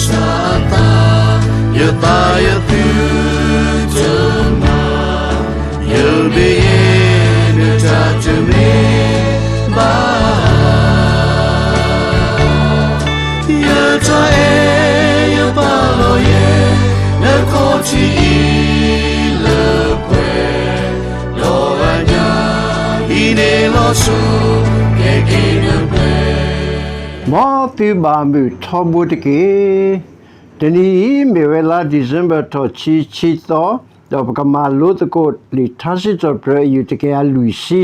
စၢ်အသး, ယသးယသုတမၤ, ယဘ့ယတၢ်တမ့ၢ်ဘၣ်. ယတၢ်အဲၣ်ယပာ်လီၤယဲ, နခီၣ်ထံးအံၤလၢပှဲၤ, ဒီးအညၣ်အံၤန့ၣ်လီၤဆီ, ကဲက့ၤနပှဲၤ. မ်သုဘၣ်မုာ်ထီဘိတက့ၢ်. တနံၤအံၤ မ့ၢ်ဝဲလါ December ထီၣ်ဆံဆံသီ, ဒီးပကမၤလိသကိးလံာ်ထါစံးထီၣ်ပတြၢၤ အယူၢ်တကယၤလွံၢ်ဆံ,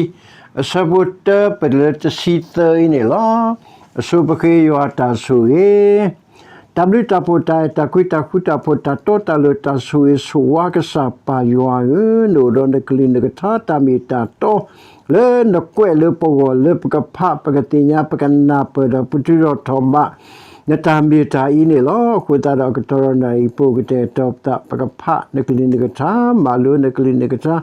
အဆၢဖိတၢပတုၤလၢတဆံသၢအံၤန့ၣ်လီၤ. အဆိပဃ့ယွၤတၢ်ဆိၣ်ဂ့ၤ တၢ်ဘျုးတၢ်ဖှိၣ်တၢ်အဲၣ်တၢ်ကွံတၢ်ဃူတၢ်ဖိး တၢ်တီတၢ်လိၤ တၢ်ဆိၣ်ဂ့ၤဆိၣ်ဝါ ကစၢ်ပၢ်ယွၤဧၢ, နအိၣ်ဒီးနကလုၢ်နကထါ တၢ်မ့ၢ်တၢ်တီ လၢနကွဲးလၢပဂီၢ် လၢပကဖး ပကသ့ၣ်ညါ ပကနၢ်ပၢၢ်ဒီး ပတုၤထီၣ်ထီၣ်ဘး နတၢ်မ့ၢ်တၢ်အံၤန့ၣ်လီၤ. အဃိသတးဒီး အကတီၢ်ဒီးနၣ်ရံၣ်ဖိ ကတဲာ်ကတီၤပသး ပကဖးနကလုၢ်နကထါ မၤလိနကလုၢ်နကထါ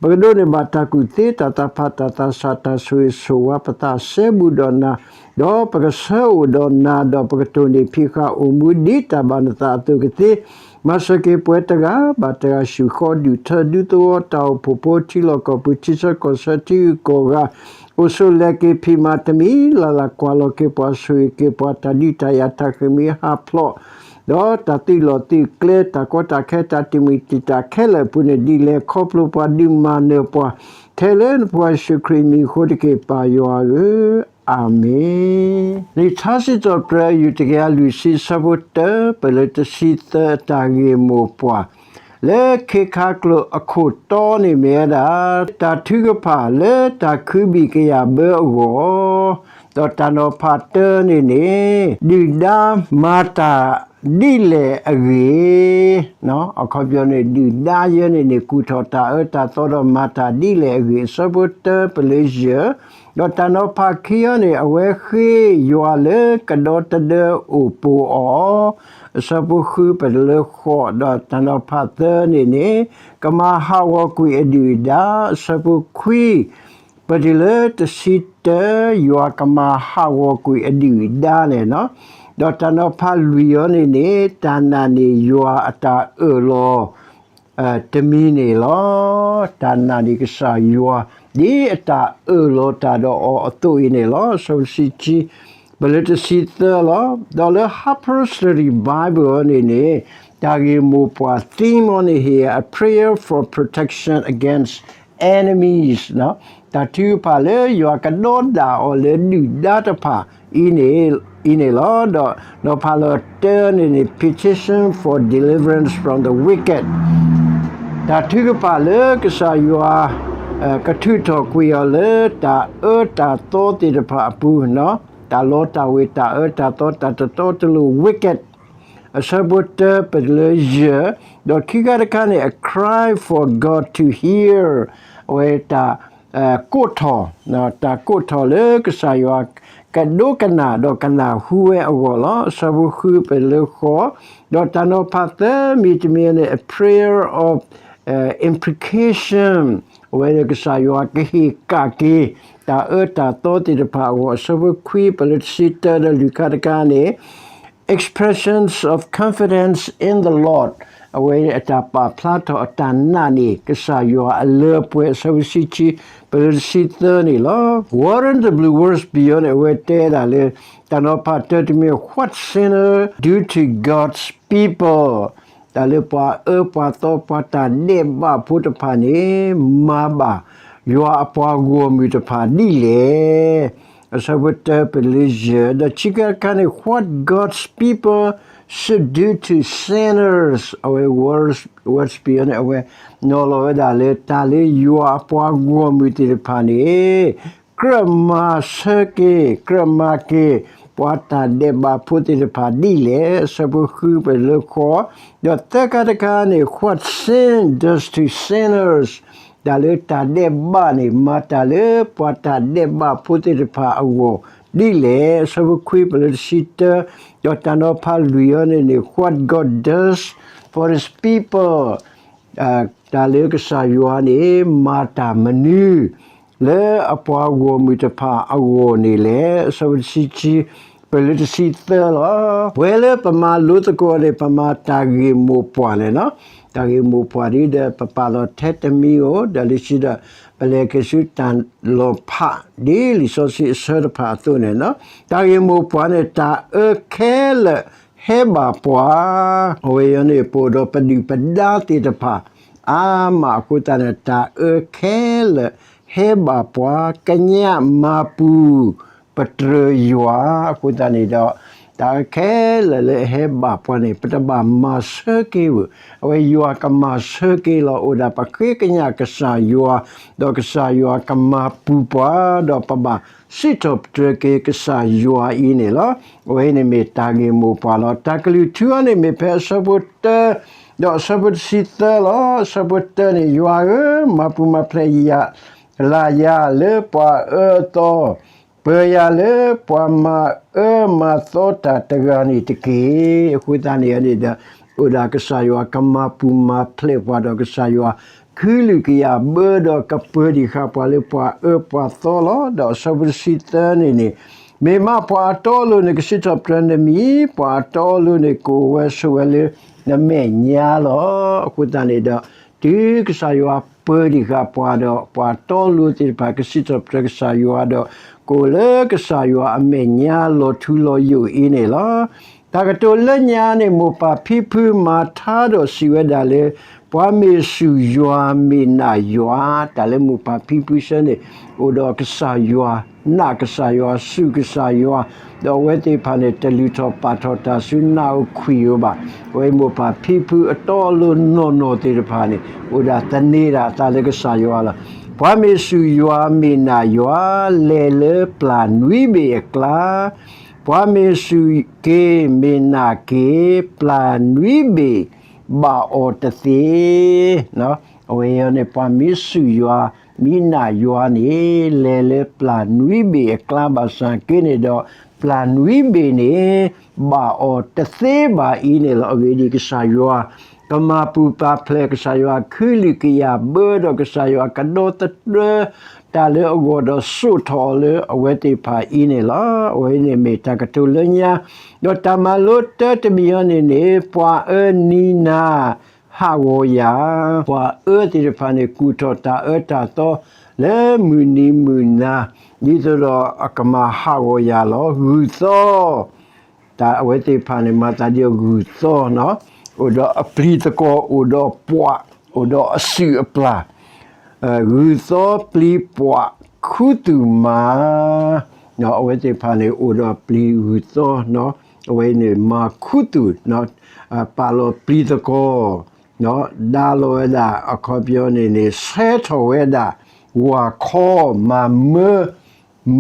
ပကဒိးန့ၢ်ဘၣ်တၢ်ကူၣ်သ့ တၢ်သးဖး တၢ်သးဆး တၢ်ဆိၣ်ဂ့ၤဆိၣ်ဝါ ပသးစဲဘူးဒီးနၤ, ဒီးပကဆၢအိၣ်ဒီးနၤ ဒီးပကတိၢ်န့ၢ်ဖံးဃာ်အိၣ်မူ ဒ်တၢ်ဘၣ်နသးအသိးကသ့, မၤစၢၤက့ၤပှၤတဂၤဘၣ်တဂၤ ဆူၣ်ဃီ ဒူၣ်ထၢ ဒူသဝီ တၢ်အိၣ်ဖှိၣ်ဖိ ထံလီၢ်ကီၢ်ပူၤ ထံဆၢကီၢ်ဆၢ ထံဂုၤကီၢ်ဂၤ အိၣ်ဆိးလဲၤက့ၤဖံးမၤတမံၤလၢ်လၢ် ကွၢ်လီၤက့ၤပှၤ ဆိၣ်ဂ့ၤက့ၤပှၤ တၢ်ဒုးတၢ်ယၤတၢ်ဃ့ၢ်မှံဟးဖျိး ဒီးတၢ်သုးလီၢ်သုးကျဲ တၢ်ကီတၢ်ခဲ တၢ်တံာ်မုၢ်တံာ်တာ်ခဲလၢာ်အပူၤန့ၣ် ဒုးလဲၤခီဖျိပှၤ ဒုးမၤနၢၤပှၤ ထဲလၢနဖိယ့ၣ်ၡူးခရံာ်မံၤအဃိတက့ၢ် ပၢ်ယွၤဧၢ, အၤမ့ၣ်. လံာ်ထါစံးထီၣ်ပတြၢၤ အယူၢ်တကယၤလွံၢ်ဆံ အဆၢဖိတၢ ပတုၤလၢတဆံသၢ အတၢ်ဂ့ၢ်မိၢ်ပှၢ် လၢခ့ခါကျိာ်အခိၣ်တီန့ၣ်မ့ၢ်ဝဲဒၣ် တၢ်ထုကဖၣ်လၢတၢ်ခုဘံၣ်ကယၢ်ဘၢအဂီၢ်, ဒီးတၢ်နီၤဖးတၢန့ၣ်န့ၣ် ဒုၣ်ဒါမၤတၢ်ဒ်လဲၣ်အဂ့ၢ်, အခီပညီန့ၣ် ဒုၣ်ဒါယဲန့ၣ်န့ၣ် ကူၣ်ထီၣ်တၢ်အၢတၢ်သီဒီးမၤတၢ်ဒ်လဲၣ်အဂ့ၢ် အဆၢဖိတၢပတုၤလၢယဲၢ်, ဒီးတၢ်နီၤဖးခံအီၤန့ၣ် အဝဲဃ့ယွၤလၢကဒီသဒၢအိၣ်ပိာ်အီၤ အဆၢဖိဃုပတုၤလၢဃိး, ဒီးတၢ်နီၤဖးသၢန့ၣ်န့ၣ် ကမၤဟးဂီၤကွံာ်အဒုၣ်အဒါ, အဆၢဖိခွံ ပတုၤလၢတဆံတၢ ယွၤကမၤဟးဂီၤကွံာ်အဒုၣ်အဒါန့ၣ်လီၤ. ဒီးတၢ်နီၤဖးလွံၢ်အီၤန့ၣ်န့ၣ် တၢ်နာ်န့ၢ်ယွၤအတၢ်အၢၣ်လီၤ တမံၤန့ၣ်လီၤ. တၢ်နာ်န့ၢ်ကစၢ်ယွၤ ဒ်အတၢ်အၢၣ်လီၤတၢ်ဒီးအီၤအသိးအံၤန့ၣ်လီၤ. အဆၢဖိတဆံခံ ပတုၤလၢတဆံသၢလီၤ. ဒီးလၢ Harper's Study Bible အီၤန့ၣ်န့ၣ် တၢ်ဂ့ၢ်မိၢ်ပှၢ် theme အီၤန့ၣ် ဟ့ၣ် a prayer for protection against enemies တၢ်ထုကဖၣ်လၢယွၤကဒီဒၣ်အီၤလၢဒုၣ်ဒါတဖၣ်အံၤန့ၣ်လီၤ. ဒီးနီၤဖးလီၤတၢန့ၣ်န့ၣ် petition for deliverance from the wicked တၢ်ထုကဖၣ်လၢကစၢ်ယွၤ ကထုးထီၣ်ကွံာ်အီၤလၢ တၢ်အၢတၢ်သီသ့ၣ်တဖၣ်အပူၤ, တၢ်လီတၢ်ဝ့ၤ တၢ်အၢတၢ်သီ တၢ်တတီတလိၤ wicked အဆၢဖိတၢပတုၤလၢယဲၢ်, ဒီးခံခါတခါန့ၣ် a cry for God to hear အဝဲတၢ် ကိးထီၣ်, တၢ်ကိးထီၣ်လၢကစၢ်ယွၤ ကဒိကနၣ်ဒီးကနၢ်ဟူဝဲအဂီၢ်လီၤ. အဆၢဖိဃုပတုၤလၢဃိး, ဒီးတၢ်နီၤဖးသၢမံၤတမံၤန့ၣ် a prayer of imprecation အဝဲန့ၣ်ကစၢ်ယွၤကဟ့ၣ်ကၣ်က့ၤ တၢ်အၢတၢ်သီသ့ၣ်တဖၣ်အဂီၢ် အဆၢဖိခွံပတုၤလၢတဆံတၢ ဒီးလွံၢ်ခါတခါန့ၣ် expressions of confidence in the Lord အဝဲအတၢ်ပာ်ဖျါထီၣ်အတၢ်နာ်န့ၢ် ကစၢ်ယွၤအလၢအပှဲၤ အဆၢဖိတဆံခံ ပတုၤလၢတဆံသၢန့ၣ်လီၤ. Warren W. Wiersbe အီၤန့ၣ် အဝဲတဲဒၣ်လၢ တၢ်နီၤဖးတၢတမံၤ What sinner do to God's people တၢ်လၢပှၤအၢပှၤသီပှၤတၢ်ဒဲးဘးဖိတဖၣ်န့ၣ် မၤဘၣ်ယွၤအပှၤဂီၢ်မုၢ်တဖၣ်ဒ်လဲၣ်. အဆၢဖိတၢပတုၤလၢယဲၢ် ဒီးခံခါတခါန့ၣ် What God's people should do to sinners အဝဲ Wiersbe အီၤန့ၣ် အဝဲနီၤလီၤဝဲဒၣ်လၢ တၢ်လၢယွၤအပှၤဂီၢ်မုၢ်သ့ၣ်တဖၣ်န့ၣ် ကြၢးမၤဆၢက့ၤ ကြၢးမၤက့ၤ ပှၤတၢ်ဒဲးဘးဖိသ့ၣ်တဖၣ်ဒ်လဲၣ်. အဆၢဖိဃုပတုၤလၢဃိး, ဒီးသၢခါတခါန့ၣ် What sin does to sinners တၢ်လၢတၢ်ဒဲးဘးန့ၣ် မၤတၢ်လၢပှၤတၢ်ဒဲးဘးဖိသ့ၣ်တဖၣ်အဂီၢ်ဒ်လဲၣ်. အဆၢဖိခွံပတုၤလၢတဆံတၢ, ဒီးတၢ်နီၤဖးလွံၢ်အီၤန့ၣ်န့ၣ် What God does for his people တၢ်လၢကစၢ်ယွၤန့ၣ် မၤတၢ်မနုၤ လၢအပှၤဂီၢ်မုၢ်တဖၣ်အဂီၢ်န့ၣ်လဲၣ်. အဆၢဖိတဆံခံ ပလၢတဆံသၢလီၤ. ပှဲၤလၢပမၤလိသကိးန့ၣ် ပမၤတၢ်ဂ့ၢ်မိၢ်ပှၢ်န့ၣ်လီၤ. တၢ်ဂ့ၢ်မိၢ်ပှၢ်ဒ်ဒီး ပပာ်လီၤထဲတမံၤဧိၤ ဒီးလၢခံဒီး ပလဲၤက့ၤဆူတၢ်လီၤဖး ဒ်လံာ်စီဆှံအဆၢတဖၣ်အသိးန့ၣ်လီၤ. တၢ်ဂ့ၢ်မိၢ်ပှၢ်န့ၣ် တၢ်အၢခဲလၢာ်ဟဲဘၣ်ပှၤ အဝဲအံၤန့ၣ် ပအိၣ်ဒီးပဒုၣ်ပဒါသ့ၣ်တဖၣ် အါမးအဃိသတးန့ၣ် တၢ်အၢခဲလၢာ်ဟဲဘၣ်ပှၤ ကညးမၤပူၤ ပတြၢၤယွၤ အဃိသတးန့ၣ်ဒီး တၢ်အၢခဲလၢာ်လၢအဟဲဘၣ်ပှၤန့ၣ် ပတဘၣ်မၤဆၢက့ၤဘၣ်. အဝဲယွၤကမၤဆၢက့ၤလီၤ. အိၣ်ဒၣ်ပဃ့ကညးကစၢ်ယွၤ ဒီးကစၢ်ယွၤကမၤပူၤပှၤ ဒီးပဘၣ်စံးထီၣ်ပတြၢၤက့ၤကစၢ်ယွၤအံၤန့ၣ်လီၤ. အဝဲအံၤန့ၣ်မ့ၢ်တၢ်ဂ့ၢ်မိၢ်ပှၢ်လီၤ. တၢ်ကလုၢ်ထူအံၤန့ၣ်မ့ၢ်ဖဲအဆၢဖိတၢ ဒီးအဆၢဖိတဆံသၢလီၤ. အဆၢဖိတၢန့ၣ် ယွၤဧၢ, မၤပူၤမၤဖျဲးယၤ, လၢ်ယၤလၢပှၤအၢအသီ, ပၢၤယၤလၢပှၤမၤအၢမၤသီတၢ်တဂၤန့ၣ်တက့ၢ်. အဃိသတးန့ၣ်န့ၣ်ဒီး အိၣ်ဒၣ်ကစၢ်ယွၤကမၤပူၤမၤဖျဲးပှၤ ဒီးကစၢ်ယွၤ ကဟုလိာ်ကယာ်ဘၢဒီးကပၢၤဒံးဃာ်ပှၤလၢပှၤအၢပှၤသီလီၤ. ဒီးအဆၢဖိတဆံသၢန့ၣ်န့ၣ် မ့ၢ်မးပှၤအတီအလိၤန့ၣ် ကစံးထီၣ်ပတြၢၤနမံၤ, ပှၤအတီအလိၤန့ၣ် ကအိၣ်ဝဲဆိးဝဲလၢနမဲာ်ညါလီၤ. အဃိသတးန့ၣ်ဒီး တုၤကစၢ်ယွၤပၢၤဒံးဃာ်ပှၤဒီး ပှၤအတီအလိၤသ့ၣ်တဖၣ် ကစံးထီၣ်ပတြၢၤကစၢ်ယွၤဒီး ကအိၣ်လၢကစၢ်ယွၤအမဲာ်ညါလီၤထူလီၤယိာ်အံၤန့ၣ်လီၤ. တၢ်ကတိၤလၢညါန့ၣ် မိၢ်ပၢ်ဖံဖုမၤထါဒီးစံးဝဲဒၣ်လၢ ပှၤမ့ၢ်စူၢ်ယွၤမ့ၢ်နာ်ယွၤ, တၢ်လၢမိၢ်ပၢ်ဖံဖုဆၢန့ၣ် အိၣ်ဒီးကစၢ်ယွၤ, နာ်ကစၢ်ယွၤ, စူၢ်ကစၢ်ယွၤ, ဒီးအဝဲသ့ၣ်တဖၣ်န့ၣ် တလုၢ်ထီၣ်ပာ်ထီၣ်တၢ်ဆူနၢ်အိၣ်ခွံၣ်ဧိၤဘၣ်. အဝဲမိၢ်ပၢ်ဖံဖုအတီအလိၤနီၢ်နီၢ်သ့ၣ်တဖၣ်န့ၣ် အိၣ်ဒၣ်သန့ၤဒၣ်အသးလၢကစၢ်ယွၤလီၤ. ပှၤမ့ၢ်စူၢ်ယွၤမ့ၢ်နာ်ယွၤ, လဲၤလၢပျၢ်နွံဘ့ၣ်အကျါ, ပှၤမ့ၢ်စူၢ်က့ၤမ့ၢ်နာ်က့ၤ, ပျၢ်နွံဘ့ၣ်ဘၣ်အီၤတသ့. အဝဲအံၤန့ၣ် ပှၤမ့ၢ်စူၢ်ယွၤ မ့ၢ်နာ်ယွၤန့ၣ် လဲၤလၢပျၢ်နွံဘ့ၣ်အကျါဘၣ်ဆၣ်က့န့ၣ်ဒီး ပျၢ်နွံဘ့ၣ်န့ၣ် ဘၣ်အီၤတသ့ဘၣ်အံၤန့ၣ်လီၤ. အဂ့ၢ်ဒ်အံၤ ကစၢ်ယွၤ ကမၤပူၤမၤဖျဲး ကစၢ်ယွၤကဟုလိာ်ကယာ်ဘၢဒီး ကစၢ်ယွၤကဒီသဒၢတၢ်လၢအဂီၢ်ဒီး စိာ်ထီၣ်အီၤလၢအဝဲသ့ၣ်တဖၣ်အံၤန့ၣ်လီၤ. အဝဲန့ၣ်မ့ၢ်တၢ်ကတိၤလၢညါ, ဒီးတၢ်မၤလိတၢတမံၤအံၤန့ၣ်န့ၣ် ပှၤအၢနံၤနၤ ဟးဂီၤယၤ, ပှၤအၢသ့ၣ်တဖၣ်န့ၣ် ကူၣ်ထီၣ်တၢ်အၢတၢ်သီ လၢမုၢ်နံၤမုၢ်နၤ ဒ်သိးဒီးအကမၤဟးဂီၤယၤလီၤ. ဂုၢ်သီ တၢ်အဝဲသ့ၣ်တဖၣ်န့ၣ် မၤသးဒ်အဂုၢ်သီနီၤ, အိၣ်ဒီးအပျံၤသကိး အိၣ်ဒီးပှၤ အိၣ်ဒီးအစုၣ်အပျၢ်, ဂုၢ်သီပျံၤပှၤခူသူၣ်မၤ အဝဲသ့ၣ်တဖၣ်န့ၣ် အိၣ်ဒီးပျံၤဂုၢ်သီ, အဝဲန့ၣ်မၤခူသူၣ်, ပာ်လီၤပျံၤသကိး, ဒါလီၤဝဲဒၣ် အခီပညီန့ၣ်န့ၣ် ဆဲထီၣ်ဝဲဒၣ် ဝၣ်ခီ မၤမၢ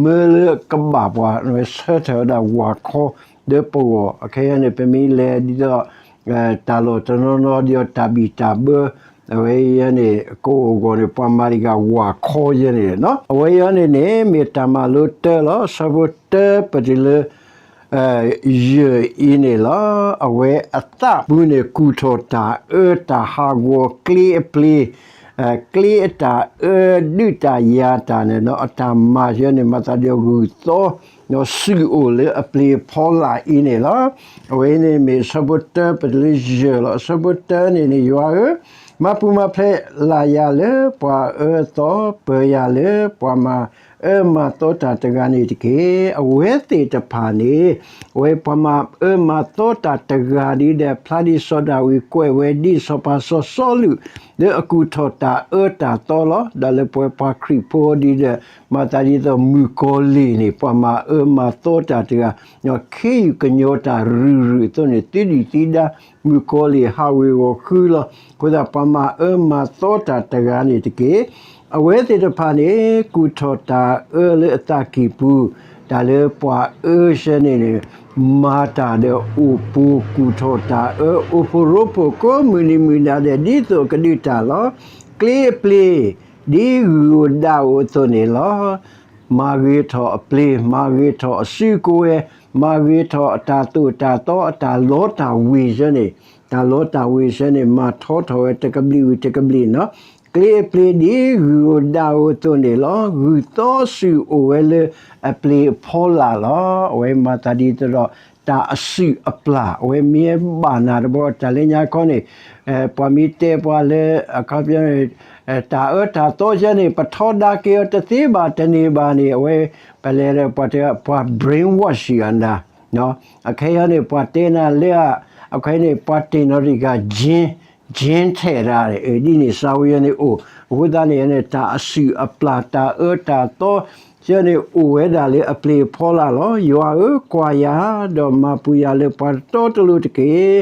မၢလၢကဘၣ်ပှၤ ဆဲထီၣ်ဝဲဒၣ်ဝၣ်ခီ ဒီးပဂီၢ် အခဲအံၤန့ၣ် ပမ့ၢ်လဲၤဒ်သိး တၢ်လီၢ်တနီၤနီၤ ဒ်သိးတၢ်ဘံၣ်တၢ်ဘၢ အဝဲအံၤန့ၣ် ကအိၣ်အဂီၢ်န့ၣ် ပှၤမၤတံၢ်ဃာ်ဝၣ်ခီယဲန့ၣ်လီၤ. အဝဲအံၤန့ၣ်န့ၣ် မ့ၢ်တၢ်မၤလိတၢလီၤ. ဆၢဖိတၢပတုၤလၢ ယဲၢ်အံၤန့ၣ်လီၤ. အဝဲအသးပူၤန့ၣ် ကူၣ်ထီၣ်တၢ်အၢတၢ်ဟးဂီၤကျ့အပျ့ၤ, ကျ့အတၢ်အၢဒုးတၢ်ယၤတၢ်န့ၣ်ဒီး အတၢ်မၤယဲန့ၣ် မၤသးဒ်အဂုၢ်သီ ဒီးစုၣ်အိၣ်လၢအပျ့ၤအဖီလာ်အံၤန့ၣ်လီၤ. အဝဲန့ၣ်မ့ၢ်ဆၢဖိတၢပတုၤလၢယဲၢ်လီၤ. ဆၢဖိတၢန့ၣ်န့ၣ် ယွၤဧၢ, မၤပူၤမၤဖျဲးလၢ်ယၤလၢပှၤအၢအသီ, ပၢၤယၤလၢပှၤမၤ အၢမၤသီတၢ်တဂၤန့ၣ်တက့ၢ်. အဝဲသ့ၣ်တဖၣ်န့ၣ် အဝဲပှၤမၤအၢမၤသီတၢ်တဂၤဒ်ဒီး ဖျါဒ်စီၤဒၤဝံးကွဲးဝဲဒ်စီၤပၤစီၤစီလူး လၢအကူၣ်ထီၣ်တၢ်အၢတၢ်သီလီၤ. ဒီးလၢပဝဲပှၤခရံာ်ဖိဒ်ဒီး မၤသးဒ်သိးမုၣ်ကီၤလံၢ်န့ၣ် ပှၤမၤအၢမၤသီတၢ်တဂၤ ခ့ယုၢ်ကညီၤတၢ်ရုၢ်ရုၢ်အသိးန့ၣ် သုဒံၣ်သံဒါ မုၣ်ကီၤလံၢ်ဟးဝ့ၤဝီၤဃုလီၤ. အဃိသတး ပှၤမၤအၢမၤသီတၢ်တဂၤန့ၣ်တက့ၢ်. အဝဲသ့ၣ်တဖၣ်န့ၣ် ကူၣ်ထီၣ်တၢ်အၢလၢအသးကံၢ်ပူၤ, တၢ်လၢပှၤအၢဆၢန့ၣ်န့ၣ် မၤတၢ်ဒီးအိၣ်ပိာ်ကူၣ်ထီၣ်တၢ်အၢ အိၣ်ဖှိၣ်ရိဖှိၣ်ကိးမုၢ်နံၤမုၢ်နၤဒဲး ဒ်သိးအကဒုးတၢ်လီၤ. ကျ့အပျ့ၤ ဒ်ဂုၢ်အိၣ်ဒၣ်အိၣ်အသိးန့ၣ်လီၤ. မၤဂ့ၤထီၣ်အပျ့ၤ, မၤဂ့ၤထီၣ်အစုကဝဲၤ, မၤဂ့ၤထီၣ်အတၢ်သိၣ်တၢ်သီ အတၢ်လီတၢ်ဝ့ၤဆၢန့ၣ်, တၢ်လီတၢ်ဝ့ၤဆၢန့ၣ် မၤထီထီၣ်ဝဲတကဘျံးဝံၤတကဘျံးနီၤ. ကျ့အပျ့ၤဒ်ဂုၢ်ဧိၤဒၣ်ဧိၤအသိးန့ၣ်လီၤ. ဂုၢ်သီစုာ်အိၣ်ဝဲလၢအပျ့ၤအဖီလာ်လီၤ. အဝဲမၤသးဒ်သိးဒီး တၢ်အစုၣ်အပျၢ် အဝဲမ့ၢ်ဘၣ်နၤတဘျီ တၢ်လၢညါခီန့ၣ် ပှၤမ့ၢ်တဲပှၤလၢ အခီပညီ တၢ်အၢတၢ်သီဆၢန့ၣ် ပထီဒါက့ၤအီၤတသ့ဘၣ်တန့ၢ်ဘၣ်န့ၣ် အဝဲ ပလဲၤဒီးပှၤတဲ ပှၤ brainwash အီၤနၤ အခဲအံၤန့ၣ် ပှၤတဲနၤလၢ အခဲအံၤန့ၣ် ပှၤတ့ၢ်နီၣ်တံၢ်ကၤ gene ထဲးဒၣ် ဒ်န့ၣ်စါဝဲန့ၣ်အိၣ် အဃိသတးန့ၣ်န့ၣ် တၢ်အစုၣ်အပျၢ် တၢ်အၢတၢ်သီဆၢန့ၣ် အိၣ်ဝဲဒၣ်လၢအပျ့ၤအဖီလာ်လီၤ. ယွၤဧၢ, ကွၢ်ယၤ, ဒီးမၤပူၤယၤလၢပှၤတတီတလိၤတက့ၢ်.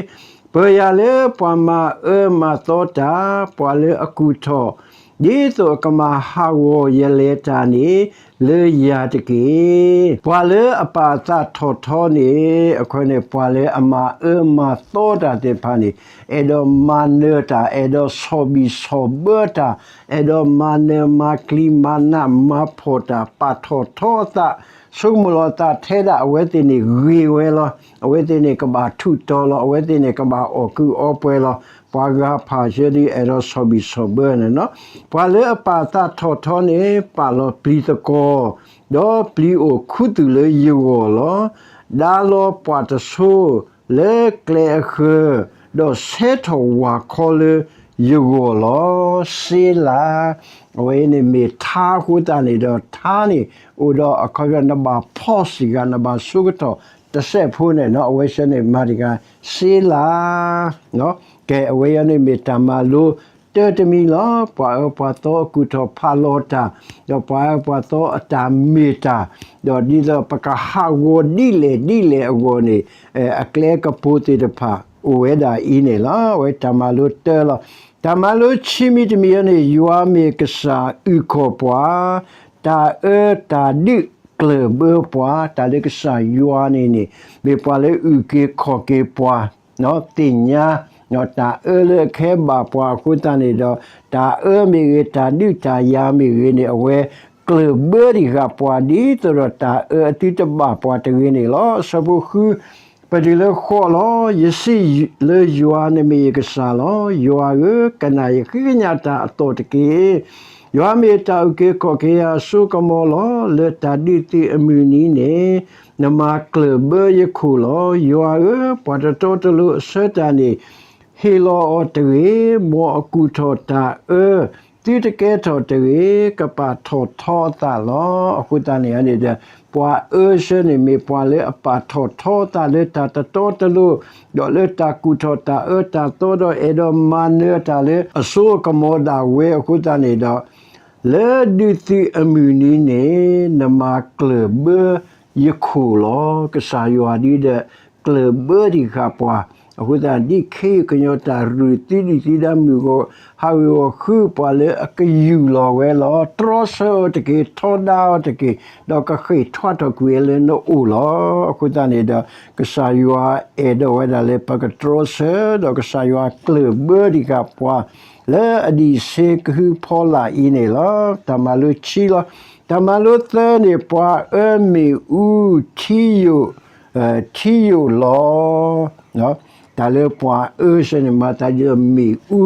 ပၢၤယၤလၢပှၤမၤအၢမၤသီတၢ်, ပှၤလၢအကူၣ်ထီၣ် ဒ်သိးအကမၤဟးဂီၤယလဲၤတၢ်န့ၣ် လၢယၤတက့ၢ်. ပှၤလၢအပာ်အသးထီၣ်ထီန့ၣ် အဃိန့ၣ် ပှၤလၢအမၤအၢမၤသီတၢ်သ့ၣ်တဖၣ်န့ၣ် အဲၣ်ဒိးမၤနၢၤတၢ်, အဲၣ်ဒိးဆီၣ်ဘံၣ်ဆီၣ်ဘၢတၢ်, အဲၣ်ဒိးမၤနၢၤမၤကျံၤမၤနးမၤဖှီၣ်တၢ်, ပာ်ထီၣ်ထီအသး, ဆိကမိၣ်လီၤအသးထဲဒၣ် အဝဲသ့ၣ်န့ၣ်ဂ့ၤဝဲလီၤ. အဝဲသ့ၣ်န့ၣ်ကဘၣ်ထူးတီၤလီၤ. အဝဲသ့ၣ်န့ၣ်ကဘၣ်အီၣ်ကုးအီပှဲၤလီၤ. ပှၤဂၤဖးဆၢဒ်အဲၣ်ဒိးဆီၣ်ဘံၣ်ဆီၣ်ဘၢန့ၣ်လီၤ. ပှၤလၢအပာ်သးထီၣ်ထီန့ၣ် ပာ်လီၤပျံၤသကိး, ဒီးပျံၤအိၣ်ခူသူၣ်လၢယဂီၢ်လီၤ. ဒါလီၤပှၤတဆိ လၢကျဲအဃၢၤ, ဒီးဆဲထီၣ်ဝၣ်ခီလၢယဂီၢ်လီၤ. စ့လၤ, အဝဲအံၤန့ၣ်မ့ၢ်ထါအဃိသတးန့ၣ်ဒီး ထါန့ၣ် အိၣ်ဒီးအခီပညီ နဘၣ်ဖီၣ်စ့ၢ်ကီး နဘၣ်ဆိကတီၢ်တစဲးဖိန့ၣ်နီၤ အဝဲဆၢန့ၣ်မၤတံၢ်ကၤ စ့လၤ ကဲ အဝဲအံၤန့ၣ်မ့ၢ်တၢ်မၤလိတၢတမံၤလီၤ. ပှၤအၢပှၤသီအကူၣ်ထီၣ်ဖးလီၤတၢ်, ဒီးပှၤအၢပှၤသီအတၢ်မ့ၢ်တၢ်, ဒီးဒ်သိးပကဟးဂီၤဒ်လဲၣ်ဒ်လဲၣ်အဂီၢ်န့ၣ် အကျဲကပူၤသ့ၣ်တဖၣ်အိၣ်ဝဲဒၣ်အံၤန့ၣ်လီၤ. အဝဲတၢ်မၤလိတၢလီၤ. တၢ်မၤလိဆံမံၤတမံၤအံၤန့ၣ် ယွၤမ့ၢ်ကစၢ်အုၣ်ကီၤပှၤ, တၢ်အၢတၢ်ဒုးကျၢၢ်ဘၢပှၤ, တၢ်လၢကစၢ်ယွၤန့ၣ်န့ၣ် မ့ၢ်ပှၤလၢအုၣ်က့ၤခီၣ်က့ၤပှၤ သ့ၣ်ညါ တၢ်အၢလၢအခဲဘၣ်ပှၤအဃိသတးန့ၣ်ဒီး တၢ်အၢမ့ၢ်ဂ့ၤ တၢ်ဒုးတၢ်ယၤမ့ၢ်ဂ့ၤန့ၣ် အဝဲကျၢၢ်ဘၢတံၢ်ဃာ်ပှၤ ဒ်သိးဒီးတၢ်အၢအသုတဘၣ်ပှၤတဂ့ၤန့ၣ်လီၤ. အဆၢဖိဃု ပတုၤလၢဃိးလီၤ. ယစံးလၢယွၤ, နမ့ၢ်ယကစၢ်လီၤ. ယွၤဧၢ, ကနၣ်ယဃ့ကညးတၢ်အသီၣ်တက့ၢ်. ယွၤမ့ၢ်တၢ်အုၣ်က့ၤခီၣ်က့ၤယၤအစိကမီၤလီၤ. လၢတၢ်ဒုးသုးအမုၢ်နံၤန့ၣ် နမၤကျၢၢ်ဘၢယခိၣ်လီၤ. ယွၤဧၢ, ပှၤတတီတလိၤအဆၢတၢ်န့ၣ် ဟ့ၣ်လီၤအီၤတဂ့ၤ. မ်အကူၣ်ထီၣ်တၢ်အၢ သုတကဲထီၣ်တဂ့ၤ, ကပာ်ထီၣ်ထီအသးလီၤ. အဃိသတးန့ၣ်န့ၣ်ဒီး ပှၤအၢဆၢန့ၣ်မ့ၢ်ပှၤလၢအပာ်ထီၣ်ထီအသးလၢတၢ်တတီတလိၤ, ဒီးလၢတၢ်ကူၣ်ထီၣ်တၢ်အၢတၢ်သီ ဒီးအဲၣ်ဒိးမၤနၢၤတၢ်လၢအစိအကမီၤဒၣ်ဝဲအဃိသတးန့ၣ်ဒီး လၢဒုးသုးအမုၢ်နံၤန့ၣ် နမၤကျၢၢ်ဘၢယခိၣ်လီၤ. ကစၢ်ယွၤဒ်ဒီး ကျၢၢ်ဘၢတံၢ်ဃာ်ပှၤ, အဃိသတး ဒ်ခ့ယုၢ်ကညီၤတၢ်ရူၢ်သံဒံၣ်သံဒါမုၢ်ဂီၤ ဟးဂူာ်ဂီၤဃုပှၤလၢအကယူၢ်လီၤဝဲလီၤ. တြီဆၢအီၤတက့ၢ်, ထီဒါအီၤတက့ၢ်, ဒီးကဃ့ၢ်ထွါထီၣ်ကွံာ်လၢနအိၣ်လီၤ. အဃိသတးန့ၣ်ဒီး ကစၢ်ယွၤအဲၣ်ဒိးဝဲဒၣ်လၢပကတြီဆၢ, ဒီးကစၢ်ယွၤကျၢၢ်ဘၢတံၢ်ဃာ်ပှၤ လၢအဒံးဆှံကဟုဖီလာ်အံၤန့ၣ်လီၤ. တၢ်မၤလိခံလီၤ. တၢ်မၤလိသၢန့ၣ် ပှၤအၢမ့ၣ်အူထံယိာ် ထံယိာ်လီၤ. တၢ်လၢပှၤအၢဆၢန့ၣ် မၤသးဒ်သိးမ့ၣ်အူ,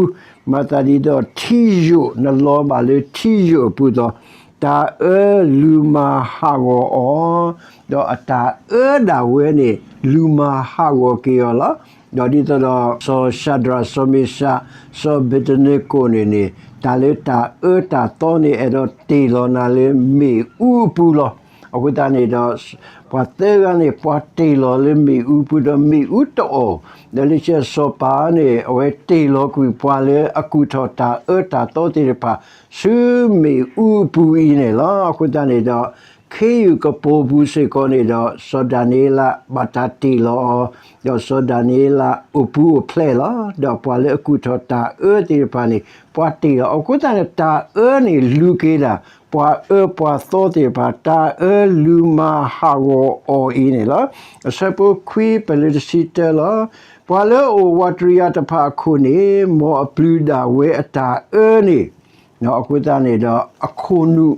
မၤသးဒ်သိးထံယိာ်, နလီၤဘၣ်လၢထံယိာ်အပူၤဒီး တၢ်အၢလူၤမၤဟးဂီၤအီၤ, ဒီးအတၢ်အၢဒၣ်ဝဲန့ၣ် လူၤမၤဟးဂီၤက့ၤအီၤလီၤ. ဒီးဒ်သိးဒီး စီၤၡဒြး, စီၤမ့ၡး, စီၤဘ့းနကိးန့ၣ်န့ၣ် တၢ်လၢတၢ်အၢတၢ်သီန့ၣ် အဲၣ်ဒိးတ့ၢ်လီၤနၤလၢမ့ၣ်အူအပူၤလီၤ. အဃိသတးန့ၣ်ဒီး ပှၤသၢဂၤန့ၣ် ပှၤတ့ၢ်လီၤလၢမ့ၣ်အူပူၤဒီးမ့ၣ်အူတအီၣ်, ဒီးလၢခံစီၤပၤန့ၣ် အဝဲတ့ၢ်လီၤကွံာ်ပှၤလၢအကူၣ်ထီၣ်တၢ်အၢတၢ်သီသ့ၣ်တဖၣ် ဆူမ့ၣ်အူအပူၤအံၤန့ၣ်လီၤ. အဃိသတးန့ၣ်ဒီး ခ့ယုၢ်ကပိာ်ပူၤစ့ၢ်ကီးန့ၣ်ဒီး စီၤဒၤနံးယ့လးဘၣ်တၢ်တ့ၢ်လီၤအီၤ, ဒီးစီၤဒၤနံးယ့လးအိၣ်ပူၤအိၣ်ဖျဲၣ်လီၤ. ဒီးပှၤလၢအကူၣ်ထီၣ်တၢ်အၢသ့ၣ်တဖၣ်န့ၣ် ပှၤတ့ၢ်လီၤ. အဃိသတးန့ၣ် တၢ်အၢန့ၣ်လူၤက့ၤဒၣ် ပှၤအၢပှၤသီသ့ၣ်တဖၣ် တၢ်အၢလူၤမၤဟးဂီၤအီၤအံၤန့ၣ်လီၤ. အဆၢဖိခွံ ပတုၤလၢတဆံတၢလီၤ. ပှၤလၢအအိၣ်ဝးတရံးယၤတဖၣ်အခိၣ်န့ၣ် မ်အပျုၤဒၣ်ဝဲအတၢ်အၢန့ၣ် အဃိသတးန့ၣ်ဒီး အခိၣ်နူာ်,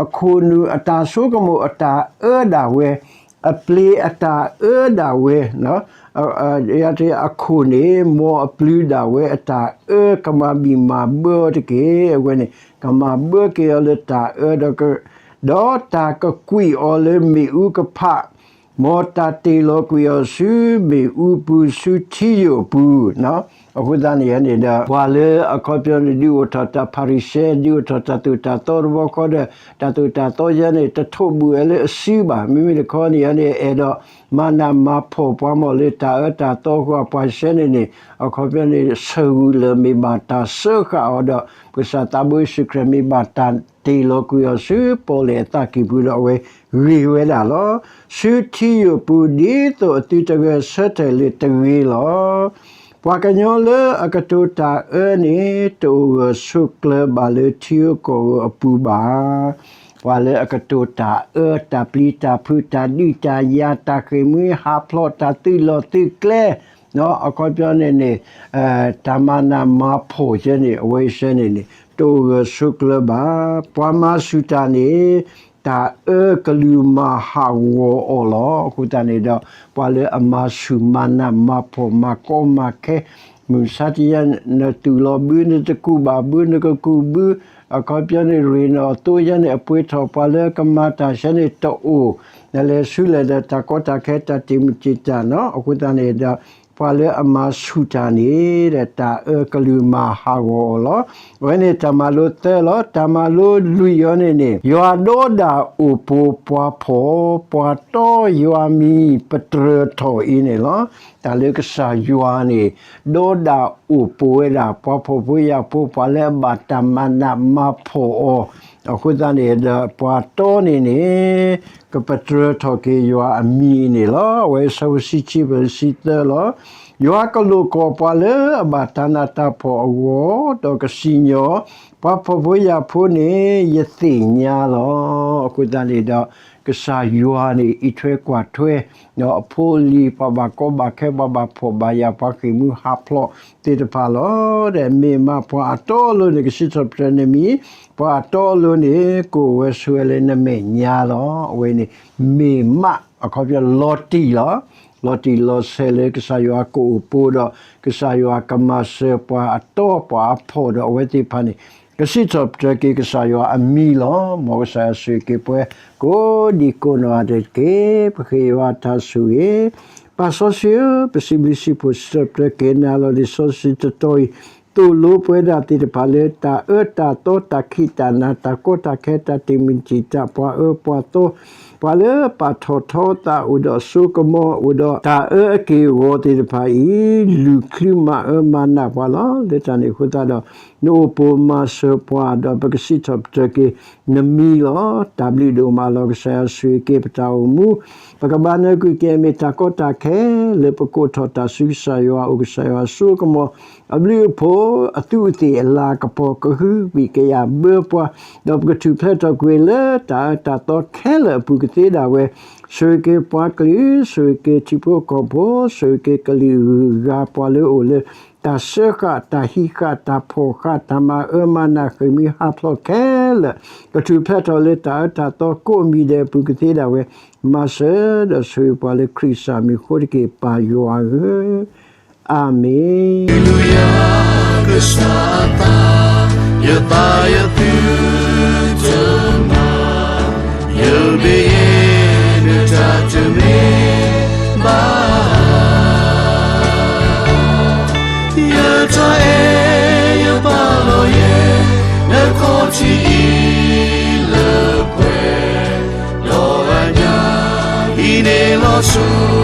အခိၣ်နူာ်အတၢ်ဆိကမိၣ်အတၢ်အၢဒၣ်ဝဲ အပျ့ၤအတၢ်အၢဒၣ်ဝဲ, အခိၣ်န့ၣ် မ်အပျုၤဒၣ်ဝဲအတၢ်အၢ ကမၤဘံၣ်မၤဘၢအီၤတက့ၢ်. အဝဲန့ၣ် ကမၤဘၢက့ၤအီၤလၢတၢ်အၢဒီး ဒီးတၢ်ကကွံာ်အီၤလၢမ့ၣ်အူကဖး, မ်တၢ်တ့ၢ်လီၤကွံာ်အီၤဆူမ့ၣ်အူပူၤဆူထံယိာ်ပူၤ. အဃိသတးန့ၣ်န့ၣ်ဒီး ပှၤလၢအခီပညီန့ၣ် ဒုးအိၣ်ထီၣ်တၢ်ဖၤရံၤၡဲ ဒုးအိၣ်ထီၣ်တၢ်သိၣ်တၢ်သီတဘျီဃီဒီး တၢ်သိၣ်တၢ်သီယဲန့ၣ် တထိးဘူးဝဲလၢအစုဘၣ်. မ့မ့ၢ်တခီန့ၣ်ယဲန့ၣ် အဲၣ်ဒိးမၤနးမၤဖှီၣ်ပှၤမီၢ်လၢတၢ်အၢတၢ်သီအဃိ ပှၤဆဲန့ၣ်န့ၣ် အခီပညီန့ၣ် ဆၢဂူာ်လၢာ်မ့ၢ်ဘၣ်တၢ်စၢဃာ်အီၤဒီး ပကစၢ်သးဘိယ့ၣ်ၡူးခရံာ်မ့ၢ်ဘၣ်တၢ်တ့ၢ်လီၤကွံာ်အီၤဆူပီၣ်လဲၣ်အသးကံၢ်ပူၤဒီး အဝဲဂ့ၤဝဲဒၣ်လီၤ. ဆူထံယိာ်ပူၤ ဒ်သိးအသုတဂဲၤဆၢထၢၣ်လၢတဂ့ၤလီၤ. ပှၤကညီလၢအကတိၤတၢ်အၢန့ၣ် တအိၣ်ဂၢၢ်ဆိးကျၢၤဘၣ်လၢထံဧိၤကီၢ်ဧိၤအပူၤဘၣ်. ပှၤလၢအကတိၤတၢ်အၢ တၢ်ပျံၤတၢ်ဖုး တၢ်ဒုးတၢ်ယၤ တၢ်ဃ့ၢ်မှံဟးဖျိး တၢ်သုးလီၢ်သုးကျဲ အခီပညီန့ၣ်န့ၣ် တၢ်မၤနးမၤဖှီၣ်ယဲန့ၣ် အဝဲအံၤစဲန့ၣ်န့ၣ် တအိၣ်ဂၢၢ်ဆိးကျၢၤဘၣ်. ပှၤမၤဆူၣ်တၢ်န့ၣ် တၢ်အၢကလုၢ်မၤဟးဂီၤအီၤလီၤ. အဃိသတးန့ၣ်ဒီး ပှၤလၢအမၤဆူၣ်မၤနးမၤဖှီၣ် မၤကီမၤခဲ မုၢ်မဆါတယါ နတူၢ်လိာ်ဘု နတကူၣ်ဘၣ်ဘု နကကူၣ်ဘု အခီပညီန့ၣ် ရ့ၣ်နီၣ်သိယဲန့ၣ် အပှ့ၤထီၣ် ပှၤလၢကမၤတၢ်ဆဲန့ၣ်တအိၣ်, နလဲၤဆူလဲၣ်ဒီး တၢ်ကီတၢ်ခဲ တၢ်တံာ်မုၢ်တံာ်တာ်နီၤ. အဃိသတးန့ၣ်ဒီး ပှၤလၢအမၤဆူၣ်တၢ်န့ၣ်ဒီး တၢ်အၢကလုၢ်မၤဟးဂီၤအီၤလီၤ. အဝဲန့ၣ်တၢ်မၤလိသၢလီၤ. တၢ်မၤလိလွံၢ်အံၤန့ၣ်န့ၣ် ယွၤဒီဒၣ်အိၣ်ပိၤပှၤဖှီၣ်, ပှၤတီယွၤမံၤ ပတြၢၤထီၣ်အံၤန့ၣ်လီၤ. တၢ်လၢကစၢ်ယွၤန့ၣ် ဒီဒၣ်အိၣ်ပိၤဝဲဒၣ် ပှၤဖှီၣ်ဖိယာ်ဖိ ပှၤလၢအဘၣ်တၢ်မၤနးမၤဖှီၣ်အီၤ, အဃိသတးန့ၣ်ဒီး ပှၤတီန့ၣ်န့ၣ် ကပတြၢၤထီၣ်က့ၤယွၤအမံၤအံၤန့ၣ်လီၤ. အဝဲဆၢဖိတဆံခံ တဆံသၢလီၤ. ယွၤကလိာ်ကွီၢ်ပှၤလၢအဘၣ်တၢ်နးတၢ်ဖှီၣ်အဂီၢ် ဒီးကစံၣ်ညီၣ် ပှၤဖှီၣ်ဖိယာ်ဖိန့ၣ် ယသ့ၣ်ညါလီၤ. အဃိသတးန့ၣ်ဒီး ကစၢ်ယွၤန့ၣ် အံးထွဲကွၢ်ထွဲ ဒီးအဖိအလံၤ ပှၤဘၣ်ကီဘၣ်ခဲ ပှၤဘၣ်ဖှီၣ်ဘၣ်ယာ် ပှၤဃ့ၢ်မှံဟးဖျိးသ့ၣ်တဖၣ်လီၤ. ဒီးမ့ၢ်မးပှၤအတီအလိၤန့ၣ် ကစံးထီၣ်ပတြၢၤနမံၤ, ပှၤအတီအလိၤန့ၣ် ကအိၣ်ဝဲဆိးဝဲလၢနမဲာ်ညါလီၤ. အဝဲန့ၣ် မ့ၢ်မး အခီပညီလီၤတံၢ်လီၤ. လီၤတံၢ်လီၤဆဲးလၢကစၢ်ယွၤကအိၣ်ပိၤဒီး ကစၢ်ယွၤကမၤစၢၤပှၤအတီပှၤအဖှီၣ်ဒီးအဝဲသ့ၣ်တဖၣ်န့ၣ် ကစံးထီၣ်ပတြၢၤက့ၤကစၢ်ယွၤအမံၤလီၤ. မ်ကစၢ်ယွၤဆိၣ်ဂ့ၤက့ၤပှၤကိးဒံကိးနီၢ်ဂၤဒဲးတက့ၢ်. ပဃ့ယွၤအတၢ်ဆိၣ်ဂ့ၤ, ပၢ်စီဆှံဧၢ, ပစံးဘျုးစံးဖှိၣ်စံးထီၣ်ပတြၢၤက့ၤနၤလီၤ. လံာ်စီဆှံတတီၤအံၤ သိၣ်လိပဝဲဒၣ်သ့ၣ်တဖၣ်လၢ တၢ်အၢတၢ်သီ တၢ်ခံးတၢ်နၤ တၢ်ကီတၢ်ခဲ တၢ်တံာ်မုၢ်တံာ်တာ် ပှၤအၢပှၤသီ ပှၤလၢပာ်ထီၣ်ထီသးအိၣ်ဒီးစိကမီၤ အိၣ်ဒီးတၢ်အၢအက့ၢ်အဂီၤသ့ၣ်တဖၣ်အံၤ လူၢ်ချုးမၤအၢမၤနးပှၤလီၤ. လၢတၢ်န့ၣ်အဃိသတးဒီး နအိၣ်ပိၤမၤစၢၤပှၤ ဒီးပကစံးထီၣ်ပတြၢၤက့ၤနမံၤလီၤ. တၢ်ဘျုးဒိၣ်မးလီၤ. ကစၢ်ယွၤဆိၣ်ဂ့ၤက့ၤပတၢ်အိၣ်မူ, ပကဘၣ်နၢ်ကွံာ်က့ၤအမ့ၢ်တၢ်ကီတၢ်ခဲ လၢပကိးထီၣ်တၢ်ဆူကစၢ်ယွၤအအိၣ် ကစၢ်ယွၤအစိကမီၤ အဘျုးအဖှိၣ် အသူးအသ့ၣ်အလၤကပီၤ ကဟုကယာ်ဘၢပှၤ, ဒီးပကထူၣ်ဖျဲးထီၣ်ကွံာ်လၢတၢ်အၢတၢ်သီခဲလၢာ်အပူၤကသ့ဒၣ်ဝဲ, ဆိၣ်ဂ့ၤက့ၤပှၤကလုာ်, ဆိၣ်ဂ့ၤက့ၤထံဖိကီၢ်ဖိ, ဆိၣ်ဂ့ၤက့ၤကလုာ်ဂၤပှၤလၢအအိၣ်လၢ တၢ်စၢဃာ် တၢ်ဟံးဃာ် တၢ်ဖှီၣ်ဃာ် တၢ်မၤအၢမၤနး ဃ့ၢ်မှံဟးဖျိးခဲလၢာ်, ကထူၣ်ဖျဲးထီၣ်လၢတၢ်အၢတၢ်သီကိးမံၤဒဲးအပူၤကသ့ဒၣ်ဝဲ, မၤစၢၤဒီးဆိၣ်ဂ့ၤပှၤလၢခရံာ်စၢ်မံၤအဃိတက့ၢ် ပၢ်ယွၤဧၢ, အၤမ့ၣ်. Hallelujah, ကစၢ်အသး, ယသးယသုတမၤ, ယမ့ၢ်ယဲ နတၢ်တမ့ၢ်ဘၣ်, ယတၢ်အဲၣ်ယပာ်လီၤယဲ နခီၣ်ထံးအံၤလၢပှဲၤ, ဒီးအညၣ်အံၤန့ၣ်လီၤဆူ